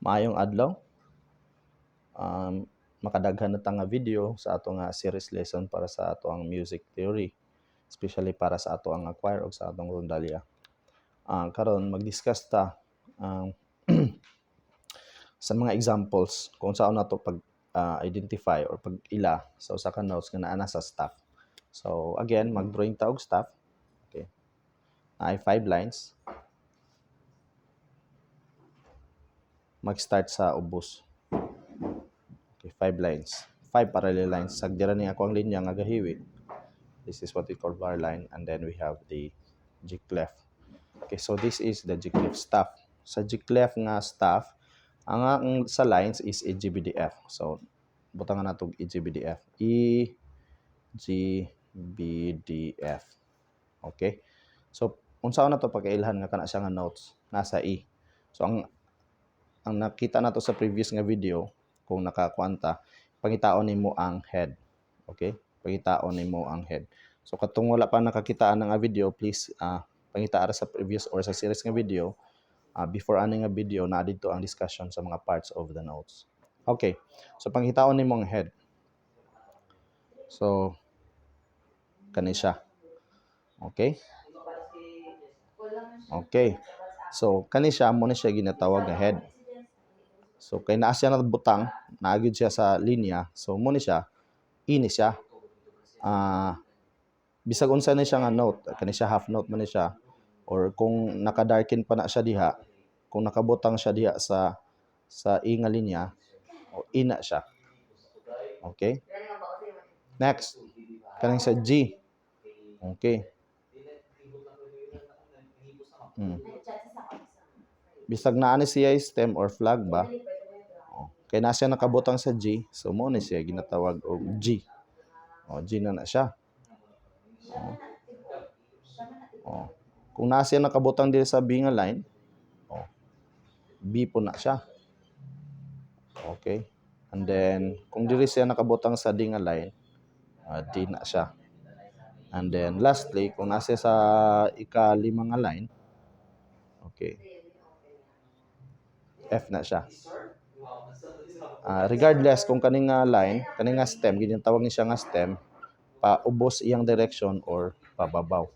Maayong adlaw. Makadaghan na ta nga video sa ato nga series lesson para sa ato ang music theory, especially para sa ato ang choir o sa atong rondalla. Karon mag-discuss ta sa mga examples kung saan nato pag identify or pag-ila sa usa ka notes nga naa na sa staff. So again, mag-drawing ta og staff. Okay. Naay five lines. Mag-start sa ubos. Okay, five lines. Five parallel lines. Sagdira ni ako ang linya nga gahiwi. This is what we call bar line, and then we have the G clef. Okay, so this is the G clef staff. Sa G clef nga staff, ang sa lines is E, G, B, D, F. So, butangan nato E, G, B, D, F. E, G, B, D, F. Okay? So, unsaon na to pagkailhan nga kana siya nga notes nasa E. So, ang nakita nato sa previous nga video, kung nakakuanta, pangitaon nimo ang head. Okay? Pangitaon nimo ang head. So, katong wala pa nakakitaan nga video, please pangita ra sa previous or sa series nga video. Before ani nga video, naa didto ang discussion sa mga parts of the notes. Okay. So, pangitaon nimo ang head. So, kani siya. Okay? Okay. So, kani siya, mo na siya ginatawag nga head. So, kay naa siya na butang, naa gyud siya sa linya. So, mo ni siya, ini siya. Bisag unsa ni siya nga note, kani siya half note man ni siya, or kung naka-darken pa na siya diha, kung nakabutang siya diha sa E nga linya, o E na siya. Okay? Next, kaning sa G. Okay. Bisag naa ni siya stem or flag ba? Oh. Kay na siya nakabutang sa G, so mo ni siya ginatawag og G. Oh, G na na siya. Oh. Oh. Kung naa siya nakabutang diri sa B nga line, oh, B po na siya. Okay. And then kung diri siya nakabutang sa D nga line, D na siya. And then lastly, kung nasa sa ikalima nga line, okay, F na siya. Regardless kung kaning nga line, kaning nga stem, ginatawag ni siya nga stem, paubos iyang direction or pababaw.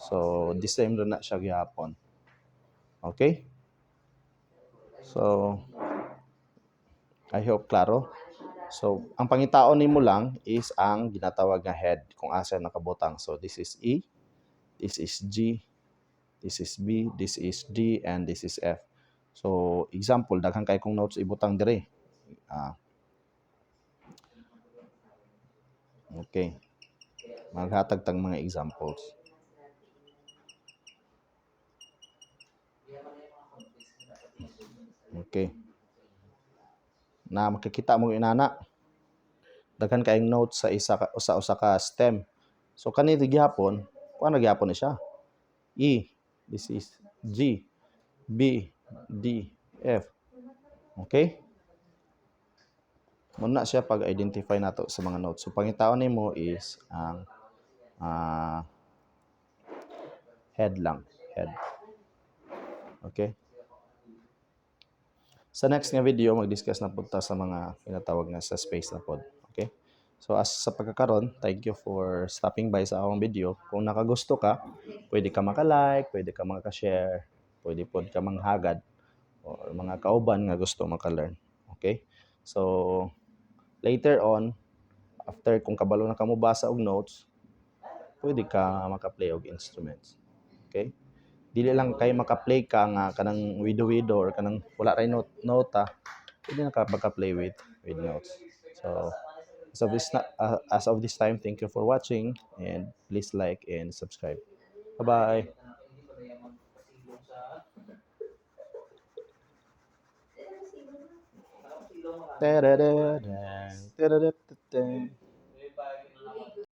So, the same rin na siya gihapon. Okay? So, I hope klaro. So, ang pangitaon nimo lang is ang ginatawag nga head kung asa nakabutang. So, this is E, this is G, this is B, this is D, and this is F. So, example, daghan kay kong notes ibutang dire. Okay. Maghatag tang mga examples. Okay. Na makikita mo inana. Daghan kayong notes sa isa ka, usa usa ka stem. So kani gihapon, kuan na gihapon ni siya. E, this is G, B, D, F. Okay? Muna siya pag-identify nato sa mga notes. So pangitaon nimo is ang head lang, head. Okay? Sa next nga video, mag-discuss na pud ta sa mga tinatawag nga sa space na pod. Okay? So as sa pagkakaron, thank you for stopping by sa akong video. Kung nakagusto ka, pwede ka maka-like, pwede ka maka-share, pwede pod ka manghagad or mga kauban nga gusto maka-learn. Okay? So later on, after kung kabalo na ka mo basa og notes, pwede ka maka-play og instruments. Okay? Dili lang kay maka-play ka nga kanang wido-wido or kanang wala ray note nota, pwede na ka maka-play with notes. So as of this time, thank you for watching and please like and subscribe. Bye-bye. Tarararang, tarararang.